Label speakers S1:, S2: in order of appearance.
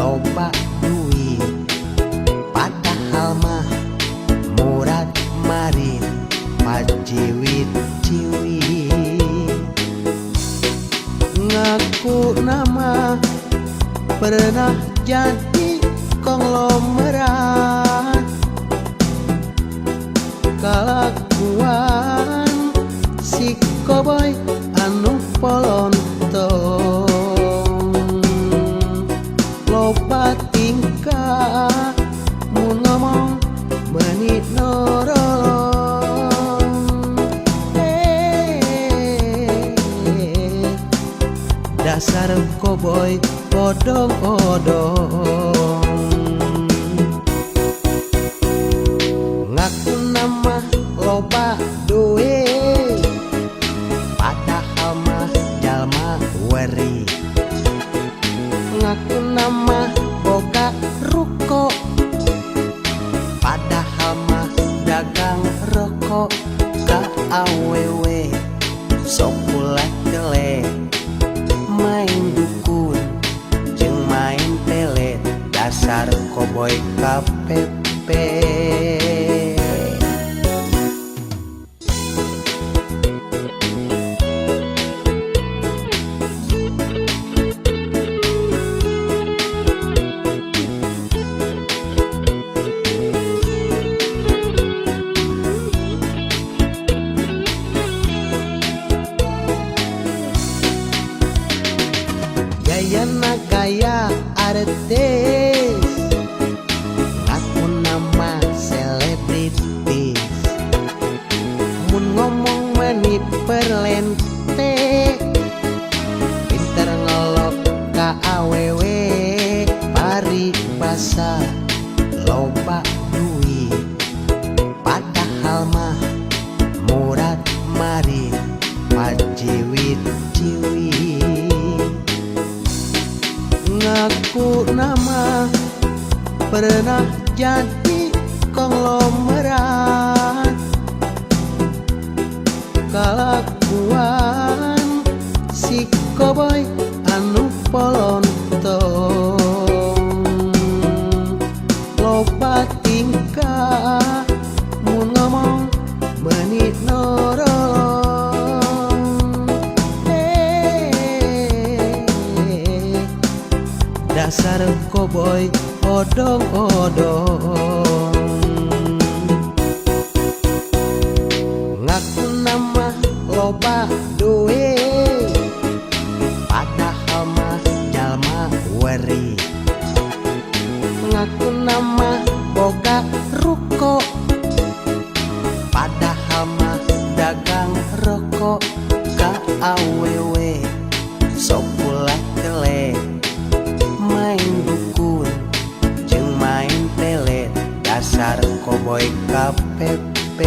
S1: loba duit, padahal mah murad marid pajiwit ciwit. Ngaku nama pernah jadi konglomerat, kalakuan si koboy anu polontong. Loba tingkah mun ngomong meuni norolong. Dasar koboy odong-odong. Ngaku nama loba duit, padahal mah jalma weri. Ngaku nama boga ruko, padahal mah dagang rokok ka awewe sok ulah tele. Main dukun jeung main pelet, dasar koboy KPP. Gayana gaya artis, ngaku nama selebritis, mun ngomong meni perlente, pinter ngelok ka awewe paribasa loba duit, padahal mah murad marid pajiwit ciwit. Ngaku nama pernah jadi konglomerat, kalakuan si koboy anu polontong. Loba tingkah mun ngomong meuni norolong. Dasar koboy odong-odong. Ngaku nama loba duit, padahal mah jalma weri. Ngaku nama boga ruko, padahal mah dagang rokok ka awewe sok ulah tele. Main dukun jeung main pelet, dasar koboy KPP.